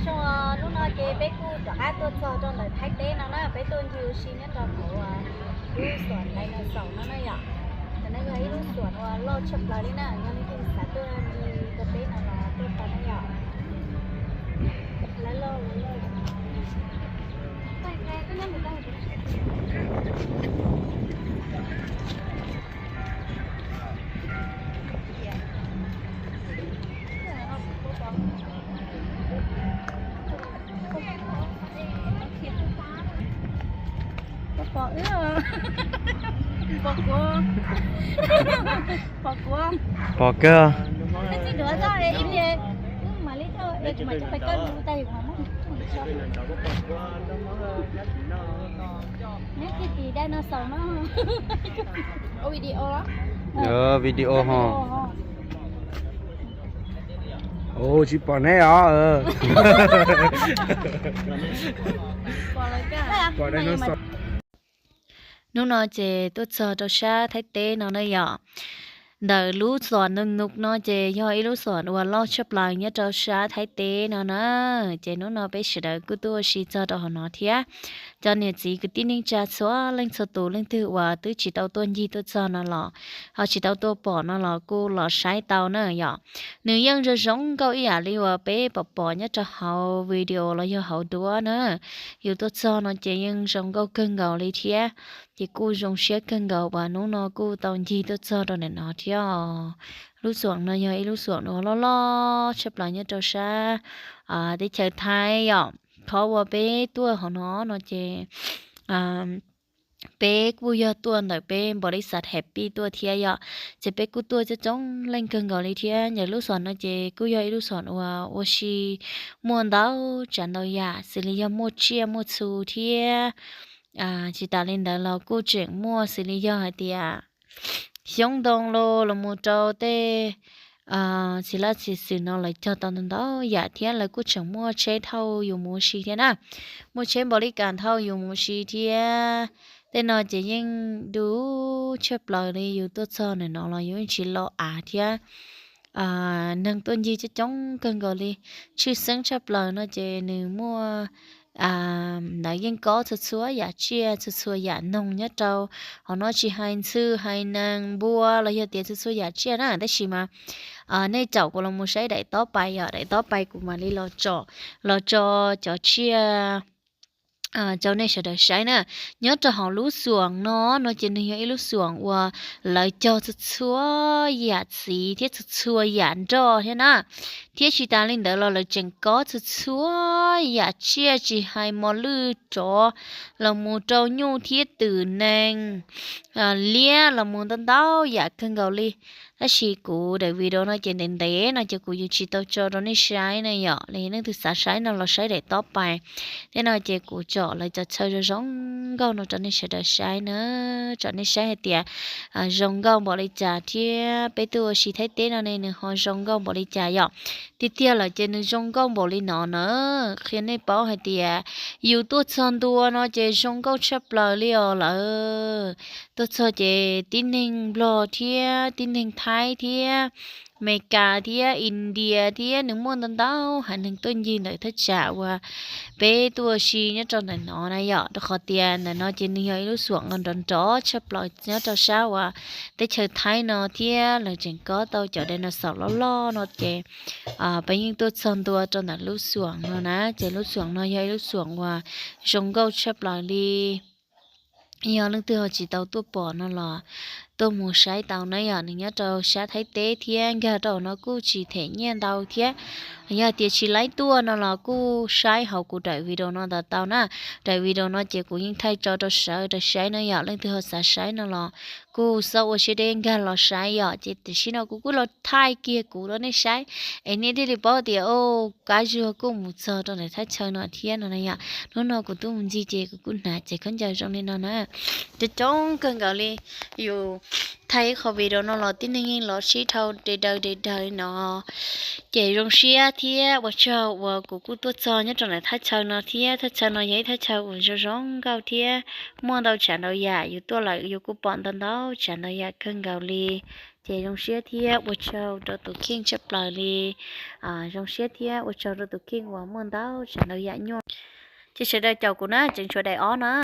Zoo, hnub no ces peb kuj rov qab tuaj txog rau ntawm Thaib teb no na, peb tuaj ncig ua si nyob rau hauv lub xuam Dinosaur no na yom. Tam no yog ib lub xuam uas loj tshaj plaws li na, yog leej twg xav tuaj ncig rau peb no los tuaj tau na yom. Pom wb, pom kuv, pom kuv. Pom kawg. Koj txiv duav txog ib pliag, wb mam li thauj es kuv mam coj pais koj lub tais mas muaj. Neb tig tim dinosaur no. Video, video ho. Ua tsis pom neb os. Pom dinosaur. Hnub no ces tuaj txog rau sab Thaib teb no na yom. Ntawm lub xuam Nug Nug no ces yog ib lub xuam uas loj tshaj plaws nyob rau sab Thaib teb no na. Ces hnub no peb sawv daws kuj tuaj ua si txog rau hauv no thiab. Cov niam txiv kwv tij neej tsa txhua leej txhua tus, leej twg uas twb tsis tau tuaj ncig tuaj txog no los, ho tsis tau tuaj pom no los kuj los saib tau na yom. Nws yeej zoo zoo nkauj ib yam li uas peb pom pom nyob rau hauv video los yog hauv duab na. Yus tuaj txog no ces yeej zoo nkauj kawg nkaus li thiab. Ces kuj zoo siab kawg nkaus uas hnub no kuj tau ncig tuaj txog rau ntawm no thiab. Lub xuam no yog ib lub xuam uas loj loj tshaj plaws nyob rau sab teb chaws Thaib yom. Qhov uas peb tuaj hauv no no ces peb kuj yog tuaj ntawm peb npaum li xav happy tuaj thiab yom. Ces peb kuj tuaj coob coob leej kawg nkaus li thiab. Ntawm lub xuam no ces kuj yog ib lub xuam uas ua si muaj ntau tsav ntau yam xws li yog muaj tsiaj muaj txhu thiab. Tsis tas li ntawd los kuj tseem muaj xws li yog hais tias xyoob ntoo los los mus rau tej txiv laj txiv xwm no lawv cog tau ntau ntau yam thiab. Lawv kuj tseem muaj tsheb thauj yus mus ua si thiab na. Muaj tsheb npaum li cas thauj yus mus ua si thiab. Tej no ces yeej du tshaj plaws li, yus tuaj txog ntawm no los yus yeej tsis lo av thiab. Neeg tuaj ncig coob coob kawg nkaus li. Tshwj xeeb tshaj plaws no ces nws muaj ntawd yeej kob txhua txhua yam tsiaj txhua txhua yam noog nyob rau hauv no, tsis hais ntxhw hais nees npua los yog tias txhua txhua yam tsiaj na. Tab sis mas nej caum kuv los mus saib daim tob pais yom, daim tob pais kuv mam li los tso, los tso cov tsiaj rau nej sawv daws saib na. Nyob rau hauv lub xuam no, no ces nws yog ib lub xuam uas lawv cog txhua txhua yam txiv thiab txhua txhua yam nroj thiab na. Thiab tsis tas li ntawd los lawv tseem kob txhua txhua yam tsiaj tsis hais mos lwj rov los mus rau nyuj thiab twm nees, liab los mus ntau ntau yam kawg nkaus li. Tab sis kuv daim video no ces ntev ntev no ces kuv yuav tsis tau tso rau nej saib na yom. Li leej twg xav saib no los saib daim tob pais. Thiab no ces kuv tsom lawv cov chaw zoo zoo nkauj no rau nej sawv daws saib na, tsom nej saib hais tias zoo nkauj npaum li cas thiab peb tuaj ua si Thaib teb no ne nws ho zoo nkauj npaum li cas yom. Tiag tiag lawm ces nws zoo nkauj npaum li no na, qhia nej paub hais tias yus tuaj txog ntua no ces zoo nkauj tshaj plaws li os lawm. Tuaj txog ces tib neeg Nplog thiab tib neeg Thaib thiab Meskas thiab India thiab nws muaj ntau ntau haiv neeg tuaj ncig ntawm thaj tsam uas peb tuaj ua si nyob rau ntawm no na yom. Rau qhov tias ntawm no ces nws yog ib lub xuam nrov nrov tshaj plaws nyob rau sab uas teb chaws Thaib no thiab lawv tseem kob tau cov dinosaur loj loj no ces peb yeej tuaj txog ntua rau ntawm lub xuam no na. Ces lub xuam no yog ib lub xuam uas zoo nkauj tshaj plaws li. Yog leej twg ho tsis tau tuaj pom no los tuaj mus saib tau na yom. Nws nyob rau sab Thaib teb thiab nkag rau no kuj tsis them nyiaj ntau thiab. Yog tias tsis laib tuaj no los kuj saib hauv kuv daim video no ntawd tau na. Daim video no ces kuv yeej thaij tso rau sawv daws saib na yom. Leej twg ho xav saib no los kuj xav ua siab deb nkag los saib yom. Ces tam sim no kuv kuj los thaij kiag kuv rau nej saib es nej thiaj li paub tias o, Kab Zuag kuj mus txog rau ntawm thaj chaw no thiab no na yom. Hnub no kuv tuaj mus ncig ces kuv kuj hnav cev khaub ncaws zoo li no na. Coob coob kawg nkaus li. Yus thaij ib qho video no los tib neeg yeej los sib dhau de daws de daws no. Ces zoo siab thiab ua tsaug uas kuv kuj tuaj txog nyob rau ntawm thaj chaw no thiab. Thaj chaw no yog ib thaj chaw uas zoo zoo nkauj thiab muaj ntau tsav ntau yam, yus tuaj lawm yus kuj pom ntau ntau tsav ntau yam kawg nkaus li. Ces zoo siab thiab ua tsaug rau tus kheej tshaj plaws li. Zoo siab thiab ua tsaug rau tus kheej uas muaj ntau tsav ntau yam nyuaj. Ces sawv daws caum kuv na, tseem tshuav daim ob na.